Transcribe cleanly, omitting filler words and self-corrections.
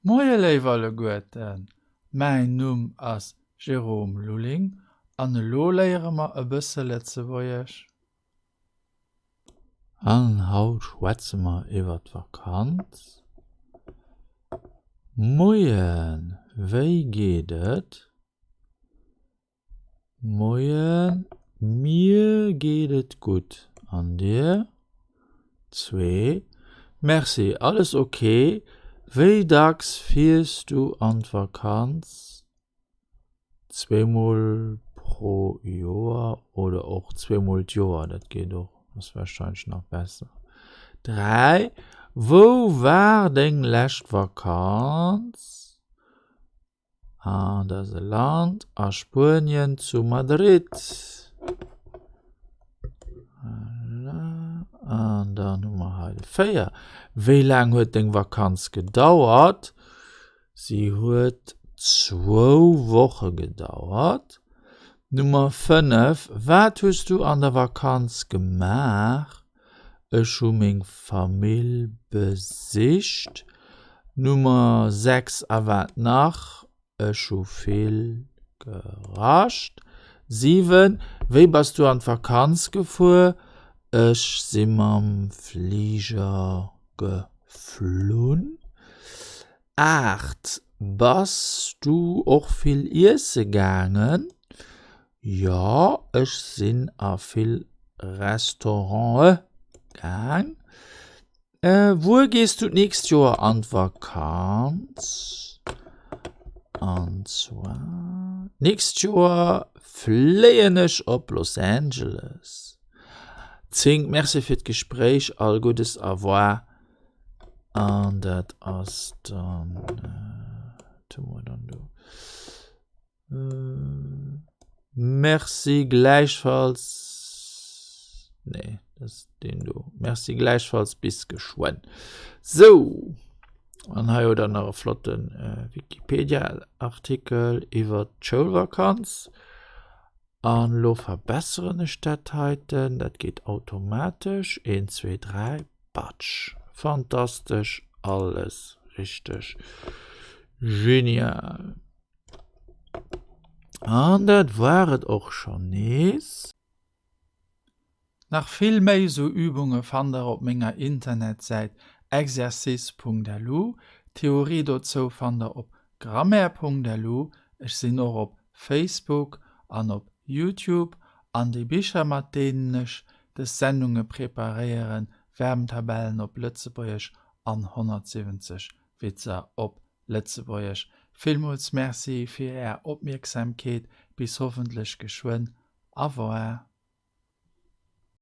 Moie léif alleguerten, mäin Numm ass Jérôme Lulling an elo léiere mer e bësse Lëtzebuergesch. An haut schwätze mer iwwer d'Vakanz. Moien, wéi geet et? Moien, mir geet et gutt, an dir? 2, Merci, alles ok. Wéi dacks fiers du an d'Vakanz? Zweemol pro Joer oder och zweemol d'Joer, dat geet och, ass warscheinlech nach besser. 3, Wou war deng lescht Vakanz? An dat ass e Land a Spuenien zu Madrid. Voilà. An dann hu mer hei de 4. Wéi laang huet deng Vakanz gedauert? Si huet zwou Woche gedauert. Nummer 5. Wat hues du an der Vakanz gemaach? Ech hu meng Famill besicht. Nummer 6, A wat nach? Ech hu vill gerascht. 7, Wéi bass du an d'Vakanz gefuer? Ech si mam Fliger geflunn. 8, Bass du och vill iesse gaangen? Jo, ech sinn a vill Restaurante gaang. Wuer gees du d'nächst Joer an d'Vakanz? An zwar d'nächst Joer fléien ech op Los Angeles. 10, Merci fir d'Gespréich, all Guddes, au revoir. An dat ass dann, wat hu mer dann do? Merci gläichfalls. Nee, dat ass deen do. Merci gläichfalls, bis geschwënn. Sou, an hei hutt der nach e flotte Wikipedia-Artikel iwwer d'Schoulvakanz. An elo verbesseren ech dat heiten, dat geet automatesch, 1, 2, 3, batsch, fantastesch, alles richteg, genial. An dat war et och schonn nees. Nach vill méi sou Übunge fannt der op menger Internetsäit exercice.lu. D'Theorie dozou fannt der op grammaire.lu. Ech sinn och op Facebook an op Youtube. An déi Bicher mat deenen ech des Sendunge preparéieren, Verbentabellen op Lëtzebuergesch an 170 Witzer op Lëtzebuergesch. Villmools Merci fir är Opmierksamkeet, bis hoffentlech geschwënn. Au revoir.